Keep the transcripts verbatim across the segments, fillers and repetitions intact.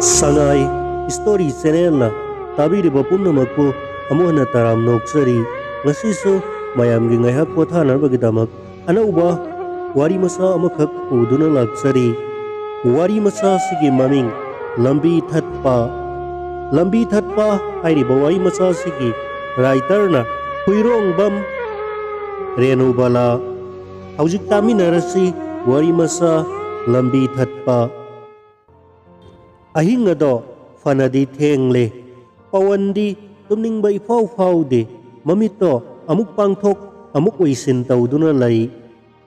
ꯁꯉꯥꯏ story ꯆꯦꯅꯦꯜꯅ ꯇꯥꯕꯤꯔꯤꯕ ꯄꯨꯝꯅꯃꯛꯄꯨ ꯑꯃꯨꯛ ꯍꯟꯅ ꯇꯔꯥꯝꯅ ꯑꯣꯛꯆꯔꯤ꯫ ꯉꯁꯤꯁꯨ ꯃꯌꯥꯝꯒꯤ ꯉꯥꯏꯍꯥꯛ ꯄꯣꯊꯥꯅꯕꯒꯤꯗꯃꯛ ꯑꯅꯧꯕ ꯋꯥꯔꯤ ꯃꯆꯥ ꯑꯃꯈꯛ ꯄꯨꯗꯨꯅ ꯂꯥꯛꯆꯔꯤ꯫ ꯋꯥꯔꯤ ꯃꯆꯥ ꯑꯁꯤꯒꯤ ꯃꯃꯤꯡ ꯂꯝꯕꯤ ꯊꯠꯄ꯫ ꯂꯝꯕꯤ ꯊꯠꯄ ꯍꯥꯏꯔꯤꯕ ꯋꯥꯔꯤ ꯃꯆꯥ ꯑꯁꯤꯒꯤ ꯔꯥꯏꯇꯔꯅ ꯍꯨꯏꯔꯣꯡꯕꯝ ꯔꯦꯅꯨꯕꯂꯥ꯫ ꯍꯧꯖꯤꯛ ꯇꯥꯃꯤꯟꯅꯔꯁꯤ ꯋꯥꯔꯤ ꯃꯆꯥ ꯂꯝꯕꯤ ꯊꯠꯄ꯫ ꯑꯍꯤꯡ ꯑꯗꯣ ꯐꯅꯗꯤ ꯊꯦꯡꯂꯦ꯫ ꯄꯋꯟꯗꯤ ꯇꯨꯝꯅꯤꯡꯕ ꯏꯐꯥꯎ ꯐꯥꯎꯗꯦ꯫ ꯃꯃꯤꯠꯇꯣ ꯑꯃꯨꯛ ꯄꯥꯡꯊꯣꯛ ꯑꯃꯨꯛ ꯎꯏꯁꯤꯟ ꯇꯧꯗꯨꯅ ꯂꯩ꯫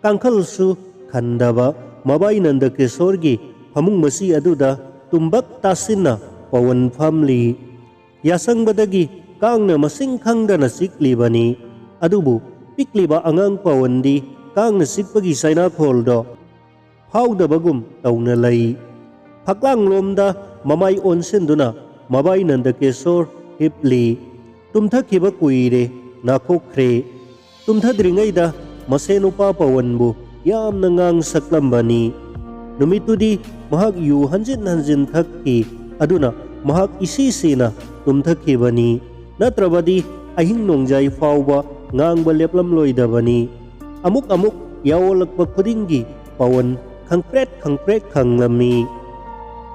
ꯀꯥꯡꯈꯜꯁꯨ ꯈꯟꯗꯕ ꯃꯕꯥꯏ ꯅꯟꯗꯀꯦꯁꯣꯔꯒꯤ ꯐꯃꯨꯡ ꯃꯆꯤ ꯑꯗꯨꯗ ꯇꯨꯝꯕꯛ ꯇꯥꯁꯤꯟꯅ ꯄꯋꯟ ꯐꯝꯂꯤ꯫ ꯌꯥꯁꯪꯕꯗꯒꯤ ꯀꯥꯡꯅ ꯃꯁꯤꯡ ꯈꯪꯗꯅ ꯆꯤꯛꯂꯤꯕꯅꯤ꯫ ꯑꯗꯨꯕꯨ ꯄꯤꯛꯂꯤꯕ ꯑꯉꯥꯡ ꯄꯋꯟꯗꯤ ꯀꯥꯡꯅ ꯆꯤꯛꯄꯒꯤ ꯆꯩꯅꯥꯈꯣꯜꯗꯣ ꯐꯥꯎꯗꯕꯒꯨꯝ ꯇꯧꯅ ꯂꯩ꯫ ꯐꯛꯂꯥꯡꯂꯣꯝꯗ ꯃꯃꯥꯏ ꯑꯣꯟꯁꯤꯟꯗꯨꯅ ꯃꯕꯥꯏ ꯅꯟꯗꯀꯦꯁꯣꯔ ꯍꯤꯞꯂꯤ꯫ ꯇꯨꯝꯊꯈꯤꯕ ꯀꯨꯏꯔꯦ, ꯅꯥꯈꯣꯛꯈ꯭ꯔꯦ꯫ ꯇꯨꯝꯊꯗ꯭ꯔꯤꯉꯩꯗ ꯃꯁꯦ ꯅꯨꯄꯥ ꯄꯋꯟꯕꯨ ꯌꯥꯝꯅ ꯉꯥꯡ ꯁꯛꯂꯝꯕꯅꯤ꯫ ꯅꯨꯃꯤꯠꯇꯨꯗꯤ ꯃꯍꯥꯛ ꯌꯨ ꯍꯟꯖꯤꯟ ꯍꯟꯖꯤꯟ ꯊꯛꯈꯤ, ꯑꯗꯨꯅ ꯃꯍꯥꯛ ꯏꯁꯤ ꯁꯤꯅ ꯇꯨꯝꯊꯈꯤꯕꯅꯤ꯫ ꯅꯠꯇ꯭ꯔꯕꯗꯤ ꯑꯍꯤꯡ ꯅꯣꯡꯖꯥꯏ ꯐꯥꯎꯕ ꯉꯥꯡꯕ ꯂꯦꯞꯂꯝꯂꯣꯏꯗꯕꯅꯤ꯫ ꯑꯃꯨꯛ ꯑꯃꯨꯛ ꯌꯥꯑꯣꯜꯂꯛꯄ ꯈꯨꯗꯤꯡꯒꯤ ꯄꯋꯟ ꯈꯪꯄ꯭ꯔꯦꯛ ꯈꯪꯄ꯭ꯔꯦꯛ ꯈꯪꯂꯝꯃꯤ꯫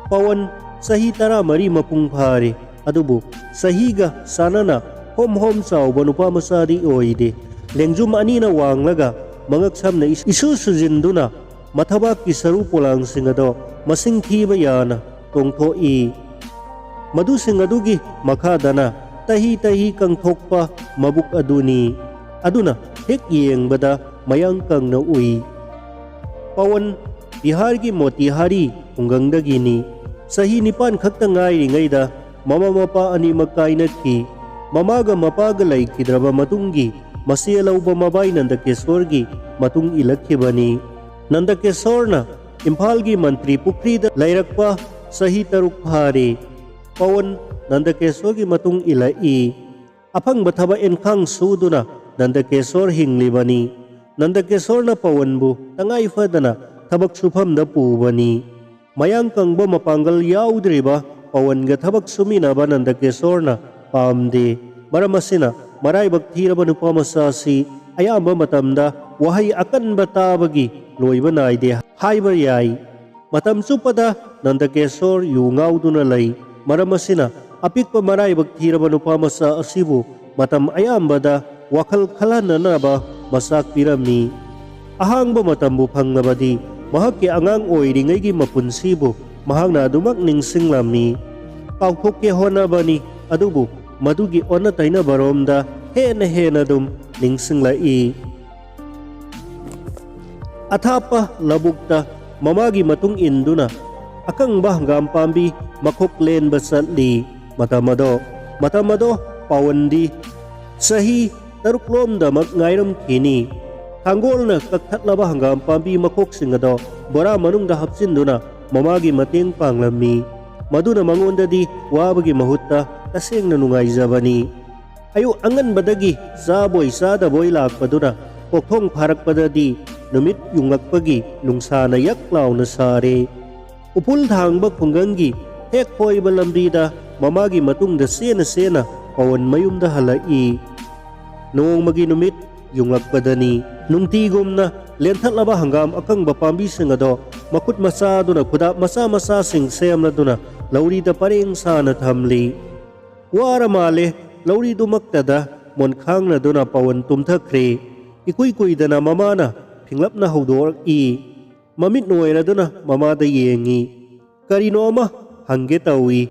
ꯄꯋꯟ ꯆꯍꯤ ꯇꯔꯥꯃꯔꯤ ꯃꯄꯨꯡ ꯐꯥꯔꯦ, ꯑꯗꯨꯕꯨ ꯆꯍꯤꯒ ꯆꯥꯟꯅꯅ ꯍꯣꯝ ꯍꯣꯝ ꯆꯥꯎꯕ ꯅꯨꯄꯥ ꯃꯆꯥꯗꯤ ꯑꯣꯏꯗꯦ꯫ ꯂꯦꯡꯖꯨꯝ ꯑꯅꯤꯅ ꯋꯥꯡꯂꯒ ꯃꯉꯛ ꯁꯝꯅ ꯏꯁ-, ꯏꯁꯨ ꯁꯨꯖꯤꯟꯗꯨꯅ ꯃꯊꯕꯥꯛꯀꯤ ꯁꯔꯨ ꯄꯣꯂꯥꯡꯁꯤꯡ ꯑꯗꯣ ꯃꯁꯤꯡ ꯊꯤꯕ ꯌꯥꯅ ꯇꯣꯡꯊꯣꯛꯏ꯫ ꯃꯗꯨꯁꯤꯡ ꯑꯗꯨꯒꯤ ꯃꯈꯥꯗꯅ ꯇꯍꯤ ꯇꯍꯤ ꯀꯪꯊꯣꯛꯄ ꯃꯕꯨꯛ ꯑꯗꯨꯅꯤ꯫ ꯑꯗꯨꯅ ꯍꯦꯛ ꯌꯦꯡꯕꯗ ꯃꯌꯥꯡ ꯀꯪꯅ ꯎꯏ꯫ ꯄꯋꯟ ꯕꯤꯍꯥꯔꯒꯤ ꯃꯣꯇꯤꯍꯥꯔꯤ ꯈꯨꯡꯒꯪꯗꯒꯤꯅꯤ꯫ ꯆꯍꯤ ꯅꯤꯄꯥꯟ ꯈꯛꯇ ꯉꯥꯏꯔꯤꯉꯩꯗ ꯃꯃꯥ ꯃꯄꯥ ꯑꯅꯤꯃꯛ ꯀꯥꯏꯅꯈꯤ꯫ ꯃꯃꯥꯒ ꯃꯄꯥꯒ ꯂꯩꯈꯤꯗ꯭ꯔꯕ ꯃꯇꯨꯡꯒꯤ ꯃꯆꯦ ꯂꯧꯕ ꯃꯕꯥꯏ ꯅꯟꯗꯀꯦꯁꯣꯔꯒꯤ ꯃꯇꯨꯡ ꯏꯜꯂꯛꯈꯤꯕꯅꯤ꯫ ꯅꯟꯗꯀꯦꯁꯣꯔꯅ ꯏꯝꯐꯥꯜꯒꯤ ꯃꯟꯇ꯭ꯔꯤ ꯄꯨꯈ꯭ꯔꯤꯗ ꯂꯩꯔꯛꯄ ꯆꯍꯤ ꯇꯔꯨꯛ ꯐꯥꯔꯦ꯫ ꯄꯋꯟ ꯅꯟꯗꯀꯦꯁꯣꯔꯒꯤ ꯃꯇꯨꯡ ꯏꯜꯂꯛꯏ꯫ ꯑꯐꯪꯕ ꯊꯕꯛ ꯏꯟꯈꯥꯡ ꯁꯨꯗꯨꯅ ꯅꯟꯗꯀꯦꯁꯣꯔ ꯍꯤꯡꯂꯤꯕꯅꯤ꯫ ꯅꯟꯗꯀꯦꯁꯣꯔꯅ ꯄꯋꯟꯕꯨ ꯇꯉꯥꯏ ꯐꯗꯅ ꯊꯕꯛ ꯁꯨꯐꯝꯗ ꯄꯨꯕꯅꯤ꯫ ꯃꯌꯥꯡ ꯀꯪꯕ ꯃꯄꯥꯡꯒꯜ ꯌꯥꯎꯗ꯭ꯔꯤꯕ ꯄꯋꯟꯒ ꯊꯕꯛ ꯁꯨꯃꯤꯟꯅꯕ ꯅꯟꯗꯀꯦꯁꯣꯔꯅ ꯄꯥꯝꯗꯦ꯫ ꯃꯔꯝ ꯑꯁꯤꯅ ꯃꯔꯥꯏꯕꯛ ꯊꯤꯔꯕ ꯅꯨꯄꯥ ꯃꯆꯥ ꯑꯁꯤ ꯑꯌꯥꯝꯕ ꯃꯇꯝꯗ ꯋꯥꯍꯩ ꯑꯀꯟꯕ ꯇꯥꯕꯒꯤ ꯂꯣꯏꯕ ꯅꯥꯏꯗꯦ ꯍꯥꯏꯕ ꯌꯥꯏ꯫ ꯃꯇꯝ ꯆꯨꯞꯄꯗ ꯅꯟꯗꯀꯦꯁꯣꯔ ꯌꯨ ꯉꯥꯎꯗꯨꯅ ꯂꯩ꯫ ꯃꯔꯝ ꯑꯁꯤꯅ ꯑꯄꯤꯛꯄ ꯃꯔꯥꯏꯕꯛ ꯊꯤꯔꯕ ꯅꯨꯄꯥ ꯃꯆꯥ ꯑꯁꯤꯕꯨ ꯃꯇꯝ ꯑꯌꯥꯝꯕꯗ ꯋꯥꯈꯜ ꯈꯜꯍꯟꯅꯅꯕ ꯃꯆꯥꯛ ꯄꯤꯔꯝꯃꯤ꯫ ꯑꯍꯥꯡꯕ ꯃꯇꯝꯕꯨ ꯐꯪꯂꯕꯗꯤ ꯃꯍꯥꯛꯀꯤ ꯑꯉꯥꯡ ꯑꯣꯏꯔꯤꯉꯩꯒꯤ ꯃꯄꯨꯟꯁꯤꯕꯨ ꯃꯍꯥꯛꯅ ꯑꯗꯨꯃꯛ ꯅꯤꯡꯁꯤꯡꯂꯝꯃꯤ꯫ ꯀꯥꯎꯊꯣꯛꯀꯦ ꯍꯣꯠꯅꯕꯅꯤ, ꯑꯗꯨꯕꯨ ꯃꯗꯨꯒꯤ ꯑꯣꯟꯅ ꯇꯩꯅꯕꯔꯣꯝꯗ ꯍꯦꯟꯅ ꯍꯦꯟꯅ ꯑꯗꯨꯝ ꯅꯤꯡꯁꯤꯡꯂꯛꯏ꯫ ꯑꯊꯥꯞꯄ ꯂꯧꯕꯨꯛꯇ ꯃꯃꯥꯒꯤ ꯃꯇꯨꯡ ꯏꯟꯗꯨꯅ ꯑꯀꯪꯕ ꯍꯪꯒꯥꯝ ꯄꯥꯝꯕꯤ ꯃꯈꯣꯛ ꯂꯦꯟꯕ ꯆꯠꯂꯤ꯫ ꯃꯇꯝ ꯑꯗꯣ, ꯃꯇꯝ ꯑꯗꯣ ꯄꯥꯋꯟꯗꯤ ꯆꯍꯤ ꯇꯔꯨꯛ ꯂꯣꯝꯗꯃꯛ ꯉꯥꯏꯔꯝꯈꯤꯅꯤ꯫ ꯊꯥꯡꯒꯣꯜꯅ ꯀꯛꯊꯠꯂꯕ ꯍꯪꯒꯥꯝ ꯄꯥꯝꯕꯤ ꯃꯈꯣꯛꯁꯤꯡ ꯑꯗꯣ ꯕꯣꯔꯥ ꯃꯅꯨꯡꯗ ꯍꯥꯞꯆꯤꯟꯗꯨꯅ ꯃꯃꯥꯒꯤ ꯃꯇꯦꯡ ꯄꯥꯡꯂꯝꯃꯤ꯫ ꯃꯗꯨꯅ ꯃꯉꯣꯟꯗꯗꯤ ꯋꯥꯕꯒꯤ ꯃꯍꯨꯠꯇ ꯇꯁꯦꯡꯅ ꯅꯨꯡꯉꯥꯏꯖꯕꯅꯤ꯫ ꯑꯌꯨꯛ ꯑꯉꯟꯕꯗꯒꯤ ꯆꯥꯕꯣꯏ ꯆꯥꯗꯕꯣꯏ ꯂꯥꯛꯄꯗꯨꯅ ꯀꯣꯛꯊꯣꯡ ꯐꯥꯔꯛꯄꯗꯗꯤ ꯅꯨꯃꯤꯠ ꯌꯨꯡꯂꯛꯄꯒꯤ ꯅꯨꯡꯁꯥꯅ ꯌꯛ ꯂꯥꯎꯅ ꯁꯥꯔꯦ꯫ ꯎꯐꯨꯜ ꯊꯥꯡꯕ ꯈꯨꯡꯒꯪꯒꯤ ꯍꯦꯛ ꯍꯣꯏꯕ ꯂꯝꯕꯤꯗ ꯃꯃꯥꯒꯤ ꯃꯇꯨꯡꯗ ꯆꯦꯟꯅ ꯆꯦꯟꯅ ꯄꯋꯟ ꯃꯌꯨꯝꯗ ꯍꯜꯂꯛꯏ꯫ ꯅꯣꯡꯃꯒꯤ ꯅꯨꯃꯤꯠ ꯌꯨꯡꯂꯛꯄꯗꯅꯤ꯫ ꯅꯨꯡꯇꯤꯒꯨꯝꯅ ꯂꯦꯟꯊꯠꯂꯕ ꯍꯪꯒꯥꯝ ꯑꯀꯪꯕ ꯄꯥꯝꯕꯤꯁꯤꯡ ꯑꯗꯣ ꯃꯈꯨꯠ ꯃꯆꯥꯗꯨꯅ ꯈꯨꯗꯥꯞ ꯃꯆꯥ ꯃꯆꯥꯁꯤꯡ ꯁꯦꯝꯂꯗꯨꯅ ꯂꯧꯔꯤꯗ ꯄꯔꯦꯡ ꯁꯥꯅ ꯊꯝꯂꯤ꯫ ꯋꯥꯔ ꯃꯥꯜꯂꯦ, ꯂꯧꯔꯤꯗꯨꯃꯛꯇꯗ ꯃꯣꯟꯈꯥꯡꯅꯗꯨꯅ ꯄꯋꯟ ꯇꯨꯝꯊꯈ꯭ꯔꯦ꯫ ꯏꯀꯨꯏ ꯀꯨꯏꯗꯅ ꯃꯃꯥꯅ ꯐꯤꯡꯂꯞꯅ ꯍꯧꯗꯣꯔꯛꯏ꯫ ꯃꯃꯤꯠ ꯅꯣꯏꯔꯗꯨꯅ ꯃꯃꯥꯗ ꯌꯦꯡꯉꯤ꯫ ꯀꯔꯤꯅꯣ ꯑꯃ ꯍꯪꯒꯦ ꯇꯧꯏ꯫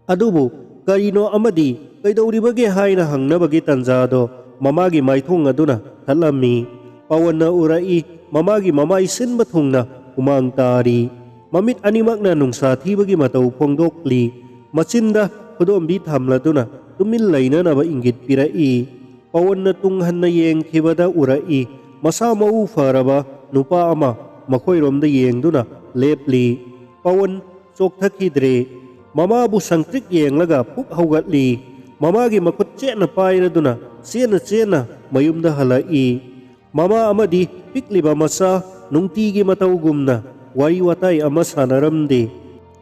ꯑꯗꯨꯕꯨ ꯀꯔꯤꯅꯣ ꯑꯃꯗꯤ ꯀꯩꯗꯧꯔꯤꯕꯒꯦ ꯍꯥꯏꯅ ꯍꯪꯅꯕꯒꯤ ꯇꯟꯖꯥꯗꯣ ꯃꯃꯥꯒꯤ ꯃꯥꯏꯊꯣꯡ ꯑꯗꯨꯅ ꯊꯠꯂꯝꯃꯤ꯫ ꯄꯋꯟꯅ ꯎꯔꯛꯏ, ꯃꯃꯥꯒꯤ ꯃꯃꯥꯏ ꯁꯤꯟꯕ ꯊꯨꯡꯅ ꯍꯨꯃꯥꯡ ꯇꯥꯔꯤ꯫ ꯃꯃꯤꯠ ꯑꯅꯤꯃꯛꯅ ꯅꯨꯡꯁꯥ ꯊꯤꯕꯒꯤ ꯃꯇꯧ ꯐꯣꯡꯗꯣꯛꯂꯤ꯫ ꯃꯆꯤꯟꯗ ꯈꯨꯗꯣꯝꯕꯤ ꯊꯝꯂꯗꯨꯅ ꯇꯨꯃꯤꯟ ꯂꯩꯅꯅꯕ ꯏꯪꯒꯤꯠ ꯄꯤꯔꯛꯏ꯫ ꯄꯋꯟꯅ ꯇꯨꯡ ꯍꯟꯅ ꯌꯦꯡꯈꯤꯕꯗ ꯎꯔꯛꯏ, ꯃꯁꯥ ꯃꯎ ꯐꯔꯕ ꯅꯨꯄꯥ ꯑꯃ ꯃꯈꯣꯏꯔꯣꯝꯗ ꯌꯦꯡꯗꯨꯅ ꯂꯦꯞꯂꯤ꯫ ꯄꯋꯟ ꯆꯣꯛꯊꯈꯤꯗ꯭ꯔꯦ꯫ ꯃꯃꯥꯕꯨ ꯁꯪꯇ꯭ꯔꯤꯛ ꯌꯦꯡꯂꯒ ꯄꯨꯛ ꯍꯧꯒꯠꯂꯤ꯫ ꯃꯃꯥꯒꯤ ꯃꯈꯨꯠ ꯆꯦꯠꯅ ꯄꯥꯏꯔꯗꯨꯅ ꯆꯦꯟꯅ ꯆꯦꯟꯅ ꯃꯌꯨꯝꯗ ꯍꯜꯂꯛꯏ꯫ ꯃꯃꯥ ꯑꯃꯗꯤ ꯄꯤꯛꯂꯤꯕ ꯃꯆꯥ ꯅꯨꯡꯇꯤꯒꯤ ꯃꯇꯧꯒꯨꯝꯅ ꯋꯥꯔꯤ ꯋꯥꯇꯥꯏ ꯑꯃ ꯁꯥꯟꯅꯔꯝꯗꯦ꯫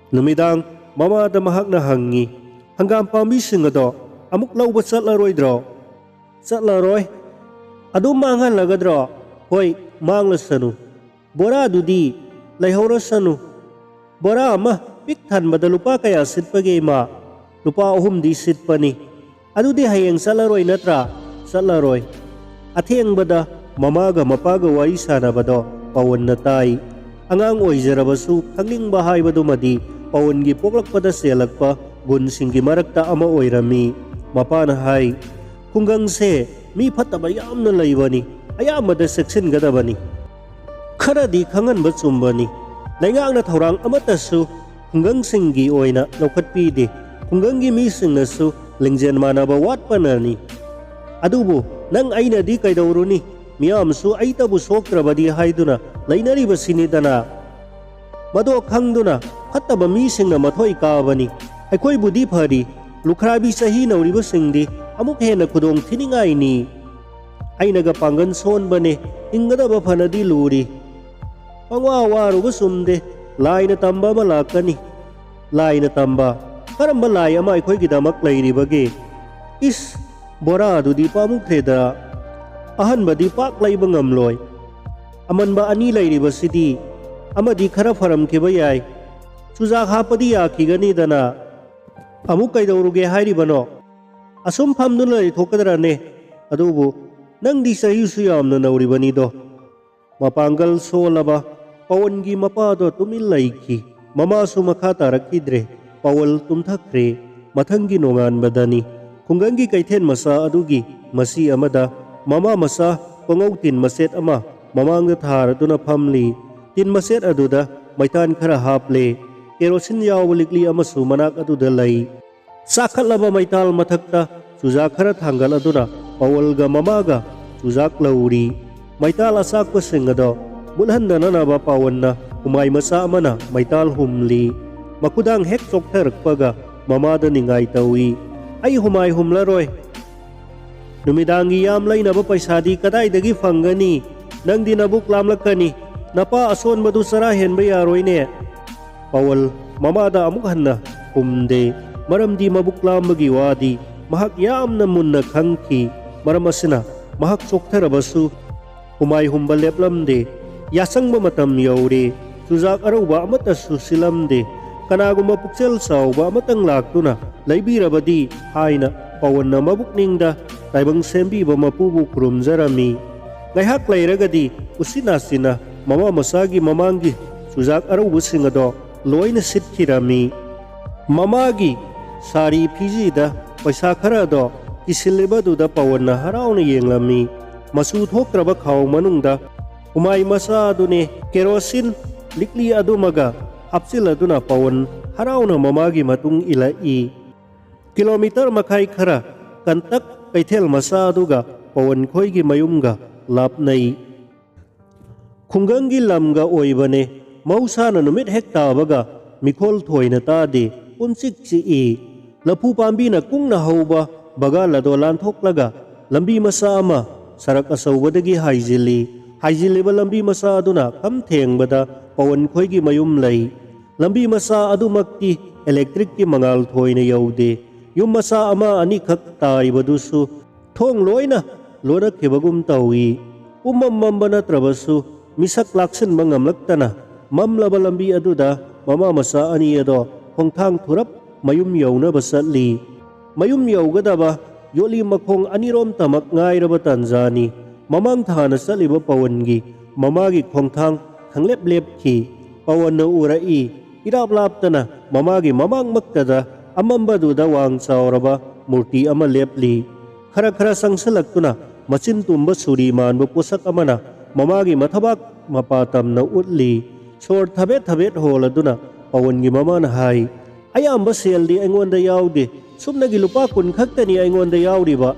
ꯅꯨꯃꯤꯗꯥꯡ ꯃꯃꯥꯗ ꯃꯍꯥꯛꯅ ꯍꯪꯉꯤ, "ꯍꯪꯒꯥꯝ ꯄꯥꯝꯕꯤꯁꯤꯡ ꯑꯗꯣ ꯑꯃꯨꯛ ꯂꯧꯕ ꯆꯠꯂꯔꯣꯏꯗ꯭ꯔꯣ?" "ꯆꯠꯂꯔꯣꯏ꯫ ꯑꯗꯨꯝ ꯃꯥꯡꯍꯜꯂꯒꯗ꯭ꯔꯣ?" "ꯍꯣꯏ, ꯃꯥꯡꯂꯁꯅꯨ꯫ ꯕꯣꯔꯥꯗꯨꯗꯤ ꯂꯩꯍꯧꯔꯁꯅꯨ꯫ ꯕꯣꯔꯥ ꯑꯃ ꯄꯤꯛ ꯊꯟꯕꯗ ꯂꯨꯄꯥ ꯀꯌꯥ ꯁꯤꯠꯄꯒꯦ, ꯏꯃꯥ?" "ꯂꯨꯄꯥ ꯑꯍꯨꯝꯗꯤ ꯁꯤꯠꯄꯅꯤ꯫" "ꯑꯗꯨꯗꯤ ꯍꯌꯦꯡ ꯆꯠꯂꯔꯣꯏ ꯅꯠꯇ꯭ꯔꯥ?" "ꯆꯠꯂꯔꯣꯏ꯫" ꯑꯊꯦꯡꯕꯗ ꯃꯃꯥꯒ ꯃꯄꯥꯒ ꯋꯥꯔꯤ ꯁꯥꯟꯅꯕꯗꯣ ꯄꯋꯟꯅ ꯇꯥꯏ꯫ ꯑꯉꯥꯡ ꯑꯣꯏꯖꯔꯕꯁꯨ ꯈꯪꯅꯤꯡꯕ ꯍꯥꯏꯕꯗꯨꯃꯗꯤ ꯄꯋꯟꯒꯤ ꯄꯣꯛꯂꯛꯄꯗ ꯆꯦꯜꯂꯛꯄ ꯒꯨꯟꯁꯤꯡꯒꯤ ꯃꯔꯛꯇ ꯑꯃ ꯑꯣꯏꯔꯝꯃꯤ꯫ ꯃꯄꯥꯅ ꯍꯥꯏ, "ꯈꯨꯡꯒꯪꯁꯦ ꯃꯤ ꯐꯠꯇꯕ ꯌꯥꯝꯅ ꯂꯩꯕꯅꯤ, ꯑꯌꯥꯝꯕꯗ ꯆꯦꯛꯁꯤꯟꯒꯗꯕꯅꯤ꯫" ꯈꯔꯗꯤ ꯈꯪꯍꯟꯕ ꯆꯨꯝꯕꯅꯤ꯫ ꯂꯩꯉꯥꯛꯅ ꯊꯧꯔꯥꯡ ꯑꯃꯠꯇꯁꯨ ꯈꯨꯡꯒꯪꯁꯤꯡꯒꯤ ꯑꯣꯏꯅ ꯂꯧꯈꯠꯄꯤꯗꯦ꯫ ꯈꯨꯡꯒꯪꯒꯤ ꯃꯤꯁꯤꯡꯅꯁꯨ ꯂꯤꯡꯖꯦꯜ ꯃꯥꯟꯅꯕ ꯋꯥꯠꯄꯅꯅꯤ꯫ ꯑꯗꯨꯕꯨ ꯅꯪ ꯑꯩꯅꯗꯤ ꯀꯩꯗꯧꯔꯨꯅꯤ? ꯃꯤꯌꯥꯝꯁꯨ ꯑꯩꯇꯕꯨ ꯁꯣꯛꯇ꯭ꯔꯕꯗꯤ ꯍꯥꯏꯗꯨꯅ ꯂꯩꯅꯔꯤꯕꯁꯤꯅꯤꯗꯅ꯫ ꯃꯗꯣ ꯈꯪꯗꯨꯅ ꯐꯠꯇꯕ ꯃꯤꯁꯤꯡꯅ ꯃꯊꯣꯏ ꯀꯥꯕꯅꯤ꯫ ꯑꯩꯈꯣꯏꯕꯨꯗꯤ ꯐꯔꯤ, ꯂꯨꯈ꯭ꯔꯥꯕꯤ ꯆꯍꯤ ꯅꯧꯔꯤꯕꯁꯤꯡꯗꯤ ꯑꯃꯨꯛ ꯍꯦꯟꯅ ꯈꯨꯗꯣꯡ ꯊꯤꯅꯤꯡꯉꯥꯏꯅꯤ꯫ ꯑꯩꯅꯒ ꯄꯥꯡꯒꯜ ꯁꯣꯟꯕꯅꯦ, ꯍꯤꯡꯒꯗꯕ ꯐꯅꯗꯤ ꯂꯨꯔꯤ꯫ ꯄꯪꯋꯥ ꯋꯥꯔꯨꯕ ꯆꯨꯝꯗꯦ, ꯂꯥꯏꯅ ꯇꯝꯕ ꯑꯃ ꯂꯥꯛꯀꯅꯤ꯫ ꯂꯥꯏꯅ ꯇꯝꯕ? ꯀꯔꯝꯕ ꯂꯥꯏ ꯑꯃ ꯑꯩꯈꯣꯏꯒꯤꯗꯃꯛ ꯂꯩꯔꯤꯕꯒꯦ? ꯏꯁ, ꯕꯣꯔꯥ ꯑꯗꯨꯗꯤ ꯄꯥꯝꯃꯨꯈ꯭ꯔꯦꯗ꯫ ꯑꯍꯟꯕꯗꯤ ꯄꯥꯛ ꯂꯩꯕ ꯉꯝꯂꯣꯏ꯫ ꯑꯃꯟꯕ ꯑꯅꯤ ꯂꯩꯔꯤꯕꯁꯤꯗꯤ ꯑꯃꯗꯤ ꯈꯔ ꯐꯔꯝꯈꯤꯕ ꯌꯥꯏ꯫ ꯆꯨꯖꯥꯛ ꯍꯥꯞꯄꯗꯤ ꯌꯥꯈꯤꯒꯅꯤꯗꯅ꯫ ꯑꯃꯨꯛ ꯀꯩꯗꯧꯔꯨꯒꯦ ꯍꯥꯏꯔꯤꯕꯅꯣ? ꯑꯁꯨꯝ ꯐꯝꯗꯨꯅ ꯂꯩꯊꯣꯛꯀꯗ꯭ꯔꯅꯦ? ꯑꯗꯨꯕꯨ ꯅꯪꯗꯤ ꯆꯍꯤꯁꯨ ꯌꯥꯝꯅ ꯅꯧꯔꯤꯕꯅꯤꯗꯣ꯫ ꯃꯄꯥꯡꯒꯜ ꯁꯣꯜꯂꯕ ꯄꯋꯟꯒꯤ ꯃꯄꯥꯗꯣ ꯇꯨꯃꯤꯟ ꯂꯩꯈꯤ꯫ ꯃꯃꯥꯁꯨ ꯃꯈꯥ ꯇꯥꯔꯛꯈꯤꯗ꯭ꯔꯦ꯫ ꯄꯋꯜ ꯇꯨꯝꯊꯈ꯭ꯔꯦ꯫ ꯃꯊꯪꯒꯤ ꯅꯣꯡꯉꯥꯟꯕꯗꯅꯤ꯫ ꯈꯨꯡꯒꯪꯒꯤ ꯀꯩꯊꯦꯜ ꯃꯆꯥ ꯑꯗꯨꯒꯤ ꯃꯁꯤ ꯑꯃꯗ ꯃꯃꯥ ꯃꯆꯥ ꯀꯣꯉꯧ ꯇꯤꯟ ꯃꯆꯦꯠ ꯑꯃ ꯃꯃꯥꯡꯗ ꯊꯥꯔꯗꯨꯅ ꯐꯝꯂꯤ꯫ ꯇꯤꯟ ꯃꯆꯦꯠ ꯑꯗꯨꯗ ꯃꯩꯇꯥꯟ ꯈꯔ ꯍꯥꯞꯂꯦ꯫ ꯀꯦꯔꯣꯁꯤꯟ ꯌꯥꯎꯕ ꯂꯤꯛꯂꯤ ꯑꯃꯁꯨ ꯃꯅꯥꯛ ꯑꯗꯨꯗ ꯂꯩ꯫ ꯆꯥꯛꯈꯠꯂꯕ ꯃꯩꯇꯥꯜ ꯃꯊꯛꯇ ꯆꯨꯖꯥꯛ ꯈꯔ ꯊꯥꯡꯒꯠꯂꯗꯨꯅ ꯄꯋꯜꯒ ꯃꯃꯥꯒ ꯆꯨꯖꯥꯛ ꯂꯧꯔꯤ꯫ ꯃꯩꯇꯥꯜ ꯑꯆꯥꯛꯄꯁꯤꯡ ꯑꯗꯣ ꯃꯨꯠꯍꯟꯗꯅꯅꯕ ꯄꯥꯋꯟꯅ ꯍꯨꯃꯥꯏ ꯃꯆꯥ ꯑꯃꯅ ꯃꯩꯇꯥꯜ ꯍꯨꯝꯂꯤ꯫ ꯃꯈꯨꯗꯥꯡ ꯍꯦꯛ ꯆꯣꯛꯊꯔꯛꯄꯒ ꯃꯃꯥꯗ ꯅꯤꯡꯉꯥꯏ ꯇꯧꯏ꯫ "ꯑꯩ ꯍꯨꯃꯥꯏ ꯍꯨꯝꯂꯔꯣꯏ꯫ ꯅꯨꯃꯤꯗꯥꯡꯒꯤ ꯌꯥꯝ ꯂꯩꯅꯕ ꯄꯩꯁꯥꯗꯤ ꯀꯗꯥꯏꯗꯒꯤ ꯐꯪꯒꯅꯤ? ꯅꯪꯗꯤ ꯅꯕꯨꯛ ꯂꯥꯝꯂꯛꯀꯅꯤ꯫ "ꯅꯄꯥ ꯑꯁꯣꯟꯕꯗꯨ ꯆꯔꯥ ꯍꯦꯟꯕ ꯌꯥꯔꯣꯏꯅꯦ"꯫ ꯄꯋꯟ ꯃꯃꯥꯗ ꯑꯃꯨꯛ ꯍꯟꯅ ꯈꯨꯝꯗꯦ, ꯃꯔꯝꯗꯤ ꯃꯕꯨꯛ ꯂꯥꯝꯕꯒꯤ ꯋꯥꯗꯤ ꯃꯍꯥꯛ ꯌꯥꯝꯅ ꯃꯨꯟꯅ ꯈꯪꯈꯤ꯫ ꯃꯔꯝ ꯑꯁꯤꯅ ꯃꯍꯥꯛ ꯆꯣꯛꯊꯔꯕꯁꯨ ꯍꯨꯃꯥꯏ ꯍꯨꯝꯕ ꯂꯦꯞꯂꯝꯗꯦ꯫ ꯌꯥꯆꯪꯕ ꯃꯇꯝ ꯌꯧꯔꯦ꯫ ꯆꯨꯖꯥꯛ ꯑꯔꯧꯕ ꯑꯃꯠꯇꯁꯨ ꯁꯤꯜꯂꯝꯗꯦ꯫ ꯀꯅꯥꯒꯨꯝꯕ ꯄꯨꯛꯆꯦꯜ ꯆꯥꯎꯕ ꯑꯃꯇꯪ ꯂꯥꯛꯇꯨꯅ ꯂꯩꯕꯤꯔꯕꯗꯤ ꯍꯥꯏꯅ ꯄꯋꯟꯅ ꯃꯕꯨꯛꯅꯤꯡꯗ ꯇꯥꯏꯕꯪ ꯁꯦꯝꯕꯤꯕ ꯃꯄꯨꯕꯨ ꯈꯨꯔꯨꯝꯖꯔꯝꯃꯤ꯫ ꯉꯥꯏꯍꯥꯛ ꯂꯩꯔꯒꯗꯤ ꯎꯆꯤꯟ ꯅꯥꯆꯤꯟꯅ ꯃꯃꯥ ꯃꯆꯥꯒꯤ ꯃꯃꯥꯡꯒꯤ ꯆꯨꯖꯥꯛ ꯑꯔꯧꯕꯁꯤꯡ ꯑꯗꯣ ꯂꯣꯏꯅ ꯁꯤꯠꯈꯤꯔꯝꯃꯤ꯫ ꯃꯃꯥꯒꯤ ꯁꯥꯔꯤ ꯐꯤꯖꯤꯗ ꯄꯩꯁꯥ ꯈꯔ ꯑꯗꯣ ꯀꯤꯁꯤꯜꯂꯤꯕꯗꯨꯗ ꯄꯋꯟꯅ ꯍꯔꯥꯎꯅ ꯌꯦꯡꯂꯝꯃꯤ꯫ ꯃꯆꯨ ꯊꯣꯛꯇ꯭ꯔꯕ ꯈꯥꯎ ꯃꯅꯨꯡꯗ ꯍꯨꯃꯥꯏ ꯃꯆꯥ ꯑꯗꯨꯅꯦ ꯀꯦꯔꯣꯁꯤꯟ ꯂꯤꯛꯂꯤ ꯑꯗꯨꯃꯒ ꯍꯥꯞꯆꯤꯜꯂꯗꯨꯅ ꯄꯋꯟ ꯍꯔꯥꯎꯅ ꯃꯃꯥꯒꯤ ꯃꯇꯨꯡ ꯏꯜꯂꯛꯏ꯫ ꯀꯤꯂꯣꯃꯤꯇꯔ ꯃꯈꯥꯏ ꯈꯔ ꯀꯟꯇꯛ ꯀꯩꯊꯦꯜ ꯃꯆꯥ ꯑꯗꯨꯒ ꯄꯋꯟ ꯈꯣꯏꯒꯤ ꯃꯌꯨꯝꯒ ꯂꯥꯞꯅꯩ꯫ ꯈꯨꯡꯒꯪꯒꯤ ꯂꯝꯒ ꯑꯣꯏꯕꯅꯦ꯫ ꯃꯍꯧꯁꯥꯅ ꯅꯨꯃꯤꯠ ꯍꯦꯛ ꯇꯥꯕꯒ ꯃꯤꯈꯣꯜ ꯊꯣꯏꯅ ꯇꯥꯗꯦ꯫ ꯄꯨꯝꯆꯤꯛ ꯆꯤꯛꯏ꯫ ꯂꯐꯨ ꯄꯥꯝꯕꯤꯅ ꯀꯨꯡꯅ ꯍꯧꯕ ꯕꯒꯥꯟ ꯑꯗꯣ ꯂꯥꯟꯊꯣꯛꯂꯒ ꯂꯝꯕꯤ ꯃꯆꯥ ꯑꯃ ꯁꯔꯛ ꯑꯆꯧꯕꯗꯒꯤ ꯍꯥꯏꯖꯤꯜꯂꯤ꯫ ꯍꯥꯏꯖꯤꯜꯂꯤꯕ ꯂꯝꯕꯤ ꯃꯆꯥ ꯑꯗꯨꯅ ꯈꯝ ꯊꯦꯡꯕꯗ ꯄꯋꯟ ꯈꯣꯏꯒꯤ ꯃꯌꯨꯝ ꯂꯩ꯫ ꯂꯝꯕꯤ ꯃꯆꯥ ꯑꯗꯨꯃꯛꯇꯤ ꯏꯂꯦꯛꯇ꯭ꯔꯤꯛꯀꯤ ꯃꯉꯥꯜ ꯊꯣꯏꯅ ꯌꯧꯗꯦ꯫ ꯌꯨꯝ ꯃꯆꯥ ꯑꯃ ꯑꯅꯤꯈꯛ ꯇꯥꯔꯤꯕꯗꯨꯁꯨ ꯊꯣꯡ ꯂꯣꯏꯅ ꯂꯣꯟꯅꯈꯤꯕꯒꯨꯝ ꯇꯧꯏ꯫ ꯄꯨꯝꯃꯝ ꯃꯝꯕ ꯅꯠꯇ꯭ꯔꯕꯁꯨ ꯃꯤꯁꯛ ꯂꯥꯛꯁꯤꯟꯕ ꯉꯝꯂꯛꯇꯅ ꯃꯝꯂꯕ ꯂꯝꯕꯤ ꯑꯗꯨꯗ ꯃꯃꯥ ꯃꯆꯥ ꯑꯅꯤ ꯑꯗꯣ ꯈꯣꯡꯊꯥꯡ ꯊꯨꯔꯞ ꯃꯌꯨꯝ ꯌꯧꯅꯕ ꯆꯠꯂꯤ꯫ ꯃꯌꯨꯝ ꯌꯧꯒꯗꯕ ꯌꯣꯠꯂꯤ ꯃꯈꯣꯡ ꯑꯅꯤꯔꯣꯝꯇꯃꯛ ꯉꯥꯏꯔꯕ ꯇꯥꯟꯖꯥꯅꯤ꯫ ꯃꯃꯥꯡ ꯊꯥꯅ ꯆꯠꯂꯤꯕ ꯄꯋꯟꯒꯤ ꯃꯃꯥꯒꯤ ꯈꯣꯡꯊꯥꯡ ꯈꯪꯂꯦꯞ ꯂꯦꯞꯈꯤ꯫ ꯄꯋꯟꯅ ꯎꯔꯛꯏ꯫ ꯏꯔꯥꯞ ꯂꯥꯞꯇꯅ ꯃꯃꯥꯒꯤ ꯃꯃꯥꯡꯃꯛꯇꯗ ꯑꯃꯝꯕꯗꯨꯗ ꯋꯥꯡ ꯆꯥꯎꯔꯕ ꯃꯨꯔꯇꯤ ꯑꯃ ꯂꯦꯞꯂꯤ꯫ ꯈꯔ ꯈꯔ ꯆꯪꯁꯤꯜꯂꯛꯇꯨꯅ ꯃꯆꯤꯟ ꯇꯨꯝꯕ ꯁꯨꯔꯤ ꯃꯥꯟꯕ ꯄꯣꯠꯁꯛ ꯑꯃꯅ ꯃꯃꯥꯒꯤ ꯃꯊꯕꯥꯛ ꯃꯄꯥ ꯇꯝꯅ ꯎꯠꯂꯤ꯫ ꯁꯣꯔ ꯊꯕꯦꯠ ꯊꯕꯦꯠ ꯍꯣꯜꯂꯗꯨꯅ ꯄꯋꯟꯒꯤ ꯃꯃꯥꯅ ꯍꯥꯏ, "ꯑꯌꯥꯝꯕ ꯁꯦꯜꯗꯤ ꯑꯩꯉꯣꯟꯗ ꯌꯥꯎꯗꯦ꯫ ꯁꯨꯞꯅꯒꯤ ꯂꯨꯄꯥ ꯀꯨꯟ ꯈꯛꯇꯅꯤ ꯑꯩꯉꯣꯟꯗ ꯌꯥꯎꯔꯤꯕ"꯫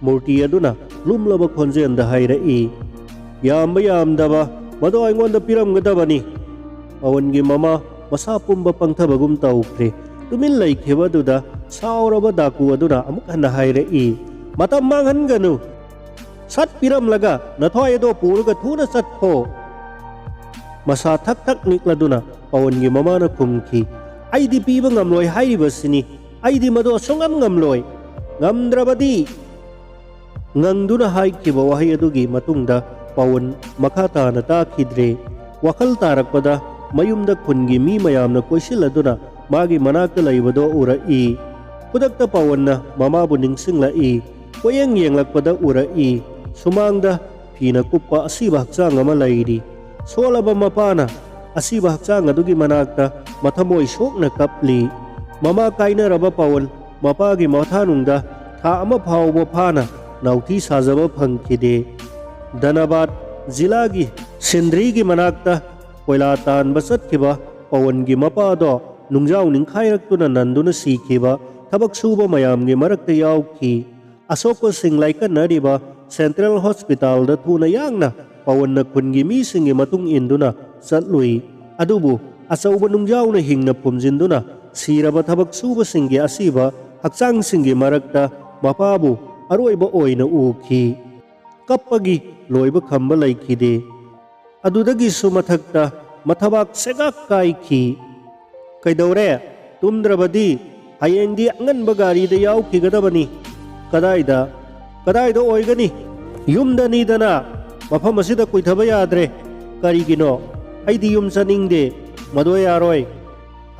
ꯃꯨꯔꯇꯤ ꯑꯗꯨꯅ ꯂꯨꯝꯂꯕ ꯈꯣꯟꯖꯦꯜꯗ ꯍꯥꯏꯔꯛꯏ, "ꯌꯥꯝꯕ ꯌꯥꯝꯗꯕ ꯃꯗꯣ ꯑꯩꯉꯣꯟꯗ ꯄꯤꯔꯝꯒꯗꯕꯅꯤ"꯫ ꯄꯋꯟꯒꯤ ꯃꯃꯥ ꯃꯁꯥ ꯄꯨꯝꯕ ꯄꯪꯊꯕꯒꯨꯝ ꯇꯧꯈ꯭ꯔꯦ꯫ ꯇꯨꯃꯤꯟ ꯂꯩꯈꯤꯕꯗꯨꯗ ꯁꯥꯎꯔꯕ ꯗꯥꯀꯨ ꯑꯗꯨꯅ ꯑꯃꯨꯛ ꯍꯟꯅ ꯍꯥꯏꯔꯛꯏ, "ꯃꯇꯝ ꯃꯥꯡꯍꯟꯒꯅꯨ꯫ ꯁꯠ ꯄꯤꯔꯝꯂꯒ ꯅꯊ꯭ꯋꯥꯏ ꯑꯗꯣ ꯄꯨꯔꯒ ꯊꯨꯅ ꯆꯠꯈꯣ"꯫ ꯃꯁꯥ ꯊꯛ ꯊꯛ ꯅꯤꯛꯂꯗꯨꯅ ꯄꯋꯟꯒꯤ ꯃꯃꯥꯅ ꯈꯨꯝꯈꯤ, "ꯑꯩꯗꯤ ꯄꯤꯕ ꯉꯝꯂꯣꯏ ꯍꯥꯏꯔꯤꯕꯁꯤꯅꯤ꯫ ꯑꯩꯗꯤ ꯃꯗꯨ ꯁꯨꯡꯉꯝ ꯉꯝꯂꯣꯏ꯫ ꯉꯝꯗ꯭ꯔꯕꯗꯤ" ꯉꯪꯗꯨꯅ ꯍꯥꯏꯈꯤꯕ ꯋꯥꯍꯩ ꯑꯗꯨꯒꯤ ꯃꯇꯨꯡꯗ ꯄꯋꯟ ꯃꯈꯥ ꯇꯥꯅ ꯇꯥꯈꯤꯗ꯭ꯔꯦ꯫ ꯋꯥꯈꯜ ꯇꯥꯔꯛꯄꯗ ꯃꯌꯨꯝꯗ ꯈꯨꯟꯒꯤ ꯃꯤ ꯃꯌꯥꯝꯅ ꯀꯣꯏꯁꯤꯜꯂꯗꯨꯅ ꯃꯥꯒꯤ ꯃꯅꯥꯛꯇ ꯂꯩꯕꯗꯣ ꯎꯔꯛꯏ꯫ ꯈꯨꯗꯛꯇ ꯄꯋꯟꯅ ꯃꯃꯥꯕꯨ ꯅꯤꯡꯁꯤꯡꯂꯛꯏ꯫ ꯀꯣꯌꯦꯡ ꯌꯦꯡꯂꯛꯄꯗ ꯎꯔꯛꯏ, ꯁꯨꯃꯥꯡꯗ ꯐꯤꯅ ꯀꯨꯞꯄ ꯑꯁꯤꯕ ꯍꯛꯆꯥꯡ ꯑꯃ ꯂꯩꯔꯤ꯫ ꯁꯣꯜꯂꯕ ꯃꯄꯥꯅ ꯑꯁꯤꯕ ꯍꯛꯆꯥꯡ ꯑꯗꯨꯒꯤ ꯃꯅꯥꯛꯇ ꯃꯊꯃꯣꯏ ꯁꯣꯛꯅ ꯀꯞꯂꯤ꯫ ꯃꯃꯥ ꯀꯥꯏꯅꯔꯕ ꯄꯋꯟ ꯃꯄꯥꯒꯤ ꯃꯊꯥꯅꯨꯡꯗ ꯊꯥ ꯑꯃ ꯐꯥꯎꯕ ꯐꯥꯅ ꯅꯥꯎꯊꯤ ꯁꯥꯖꯕ ꯐꯪꯈꯤꯗꯦ꯫ ꯙꯅꯕꯥꯗ ꯖꯤꯂꯥꯒꯤ ꯁꯤꯟꯗ꯭ꯔꯤꯒꯤ ꯃꯅꯥꯛꯇ ꯀꯣꯏꯂꯥ ꯇꯥꯟꯕ ꯆꯠꯈꯤꯕ ꯄꯋꯟꯒꯤ ꯃꯄꯥꯗꯣ ꯅꯨꯡꯖꯥꯎ ꯅꯤꯡꯈꯥꯏꯔꯛꯇꯨꯅ ꯅꯟꯗꯨꯅ ꯁꯤꯈꯤꯕ ꯊꯕꯛ ꯁꯨꯕ ꯃꯌꯥꯝꯒꯤ ꯃꯔꯛꯇ ꯌꯥꯎꯈꯤ꯫ ꯑꯁꯣꯛꯄꯁꯤꯡ ꯂꯥꯏꯀꯠꯅꯔꯤꯕ ꯁꯦꯟꯇ꯭ꯔꯦꯜ ꯍꯣꯁꯄꯤꯇꯥꯜꯗ ꯊꯨꯅ ꯌꯥꯡꯅ ꯄꯋꯟꯅ ꯈꯨꯟꯒꯤ ꯃꯤꯁꯤꯡꯒꯤ ꯃꯇꯨꯡ ꯏꯟꯗꯨꯅ ꯆꯠꯂꯨꯏ꯫ ꯑꯗꯨꯕꯨ ꯑꯆꯧꯕ ꯅꯨꯡꯖꯥꯎꯅ ꯍꯤꯡꯅ ꯐꯨꯝꯖꯤꯟꯗꯨꯅ ꯁꯤꯔꯕ ꯊꯕꯛ ꯁꯨꯕꯁꯤꯡꯒꯤ ꯑꯁꯤꯕ ꯍꯛꯆꯥꯡꯁꯤꯡꯒꯤ ꯃꯔꯛꯇ ꯃꯄꯥꯕꯨ ꯑꯔꯣꯏꯕ ꯑꯣꯏꯅ ꯎꯈꯤ꯫ ꯀꯞꯄꯒꯤ ꯂꯣꯏꯕ ꯈꯝꯕ ꯂꯩꯈꯤꯗꯦ꯫ ꯑꯗꯨꯗꯒꯤꯁꯨ ꯃꯊꯛꯇ ꯃꯊꯕꯥꯛ ꯁꯦꯒꯥꯛ ꯀꯥꯏꯈꯤ꯫ "ꯀꯩꯗꯧꯔꯦ? ꯇꯨꯝꯗ꯭ꯔꯕꯗꯤ? ꯍꯌꯦꯡꯗꯤ ꯑꯉꯟꯕ ꯒꯥꯔꯤꯗ ꯌꯥꯎꯈꯤꯒꯗꯕꯅꯤ꯫" "ꯀꯗꯥꯏꯗ? ꯀꯗꯥꯏꯗ ꯑꯣꯏꯒꯅꯤ?" "ꯌꯨꯝꯗꯅꯤꯗꯅ꯫ ꯃꯐꯝ ꯑꯁꯤꯗ ꯀꯨꯏꯊꯕ ꯌꯥꯗ꯭ꯔꯦ꯫" "ꯀꯔꯤꯒꯤꯅꯣ?" "ꯑꯩꯗꯤ ꯌꯨꯝ ꯆꯠꯅꯤꯡꯗꯦ꯫" "ꯃꯗꯣ ꯌꯥꯔꯣꯏ꯫"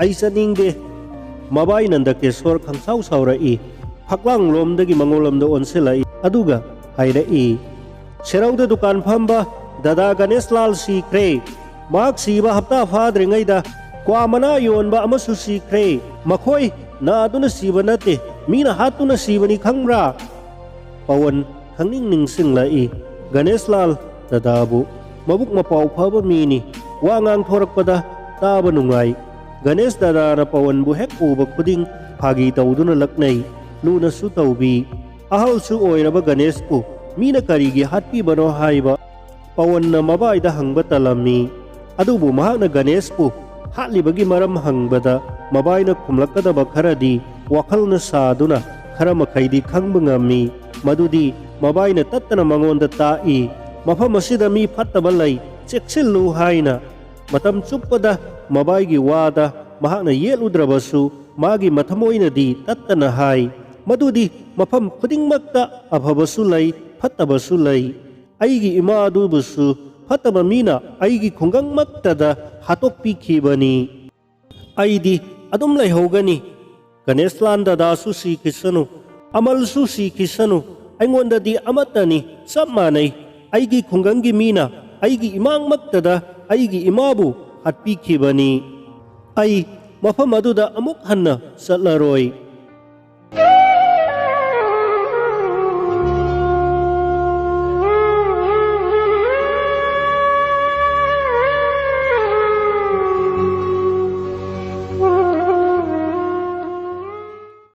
"ꯑꯩ ꯆꯠꯅꯤꯡꯗꯦ꯫" ꯃꯕꯥꯏ ꯅꯟꯗꯀꯦꯁꯣꯔ ꯈꯪꯁꯥꯎ ꯁꯥꯎꯔꯛꯏ꯫ ꯐꯛꯂꯥꯡꯂꯣꯝꯗꯒꯤ ꯃꯉꯣꯟꯂꯣꯝꯗ ꯑꯣꯟꯁꯤꯜꯂꯛꯏ꯫ ꯑꯗꯨꯒ ꯍꯥꯏꯔꯛꯏ, "ꯁꯦꯔꯧꯗ ꯗꯨꯀꯥꯟ ꯐꯝꯕ ꯗꯗꯥ ꯒꯅꯦꯁꯂꯥꯜ ꯁꯤꯈ꯭ꯔꯦ꯫ ꯃꯍꯥꯛ ꯁꯤꯕ ꯍꯞꯇꯥ ꯐꯥꯗ꯭ꯔꯤꯉꯩꯗ ꯀ꯭ꯋꯥ ꯃꯅꯥ ꯌꯣꯟꯕ ꯑꯃꯁꯨ ꯁꯤꯈ꯭ꯔꯦ꯫ ꯃꯈꯣꯏ ꯅꯥꯗꯨꯅ ꯁꯤꯕ ꯅꯠꯇꯦ, ꯃꯤꯅ ꯍꯥꯠꯇꯨꯅ ꯁꯤꯕꯅꯤ, ꯈꯪꯕ꯭ꯔꯥ?" ꯄꯋꯟ ꯈꯪꯅꯤꯡ ꯅꯤꯡꯁꯤꯡꯂꯛꯏ꯫ ꯒꯅꯦꯁꯂꯥꯜ ꯗꯗꯥꯕꯨ ꯃꯕꯨꯛ ꯃꯄꯥꯎ ꯐꯕ ꯃꯤꯅꯤ꯫ ꯋꯥ ꯉꯥꯡꯊꯣꯔꯛꯄꯗ ꯇꯥꯕ ꯅꯨꯡꯉꯥꯏ꯫ ꯒꯅꯦꯁ ꯗꯗꯥꯅ ꯄꯋꯟꯕꯨ ꯍꯦꯛ ꯎꯕ ꯈꯨꯗꯤꯡ ꯐꯥꯒꯤ ꯇꯧꯗꯨꯅ ꯂꯛꯅꯩ, ꯂꯨꯅꯁꯨ ꯇꯧꯕꯤ꯫ ꯑꯍꯜꯁꯨ ꯑꯣꯏꯔꯕ ꯒꯅꯦꯁꯄꯨ ꯃꯤꯅ ꯀꯔꯤꯒꯤ ꯍꯥꯠꯄꯤꯕꯅꯣ ꯍꯥꯏꯕ ꯄꯋꯟꯅ ꯃꯕꯥꯏꯗ ꯍꯪꯕ ꯇꯜꯂꯝꯃꯤ꯫ ꯑꯗꯨꯕꯨ ꯃꯍꯥꯛꯅ ꯒꯅꯦꯁꯄꯨ ꯍꯥꯠꯂꯤꯕꯒꯤ ꯃꯔꯝ ꯍꯪꯕꯗ ꯃꯕꯥꯏꯅ ꯈꯨꯝꯂꯛꯀꯗꯕ ꯈꯔꯗꯤ ꯋꯥꯈꯜꯅ ꯁꯥꯗꯨꯅ ꯈꯔ ꯃꯈꯩꯗꯤ ꯈꯪꯕ ꯉꯝꯃꯤ꯫ ꯃꯗꯨꯗꯤ ꯃꯕꯥꯏꯅ ꯇꯠꯇꯅ ꯃꯉꯣꯟꯗ ꯇꯥꯛꯏ, "ꯃꯐꯝ ꯑꯁꯤꯗ ꯃꯤ ꯐꯠꯇꯕ ꯂꯩ, ꯆꯦꯛꯁꯤꯜꯂꯨ" ꯍꯥꯏꯅ꯫ ꯃꯇꯝ ꯆꯨꯞꯄꯗ ꯃꯕꯥꯏꯒꯤ ꯋꯥꯗ ꯃꯍꯥꯛꯅ ꯌꯦꯠꯂꯨꯗ꯭ꯔꯕꯁꯨ, ꯃꯥꯒꯤ ꯃꯊꯃꯣꯏꯅꯗꯤ ꯇꯠꯇꯅ ꯍꯥꯏ ꯃꯗꯨꯗꯤ ꯃꯐꯝ ꯈꯨꯗꯤꯡꯃꯛꯇ ꯑꯐꯕꯁꯨ ꯂꯩ, ꯐꯠꯇꯕꯁꯨ ꯂꯩ꯫ ꯑꯩꯒꯤ ꯏꯃꯥ ꯑꯗꯨꯕꯨꯁꯨ ꯐꯠꯇꯕ ꯃꯤꯅ ꯑꯩꯒꯤ ꯈꯨꯡꯒꯪꯃꯛꯇꯗ ꯍꯥꯠꯇꯣꯛꯄꯤꯈꯤꯕꯅꯤ꯫ ꯑꯩꯗꯤ ꯑꯗꯨꯝ ꯂꯩꯍꯧꯒꯅꯤ꯫ ꯒꯅꯦꯁꯂꯥꯟ ꯗꯗꯥꯁꯨ ꯁꯤꯈꯤꯁꯅꯨ, ꯑꯃꯜꯁꯨ ꯁꯤꯈꯤꯁꯅꯨ, ꯑꯩꯉꯣꯟꯗꯗꯤ ꯑꯃꯠꯇꯅꯤ, ꯆꯞ ꯃꯥꯟꯅꯩ꯫ ꯑꯩꯒꯤ ꯈꯨꯡꯒꯪꯒꯤ ꯃꯤꯅ ꯑꯩꯒꯤ ꯏꯃꯥꯡꯃꯛꯇꯗ ꯑꯩꯒꯤ ꯏꯃꯥꯕꯨ ꯍꯥꯠꯄꯤꯈꯤꯕꯅꯤ꯫ ꯑꯩ ꯃꯐꯝ ꯑꯗꯨꯗ ꯑꯃꯨꯛ ꯍꯟꯅ ꯆꯠꯂꯔꯣꯏ꯫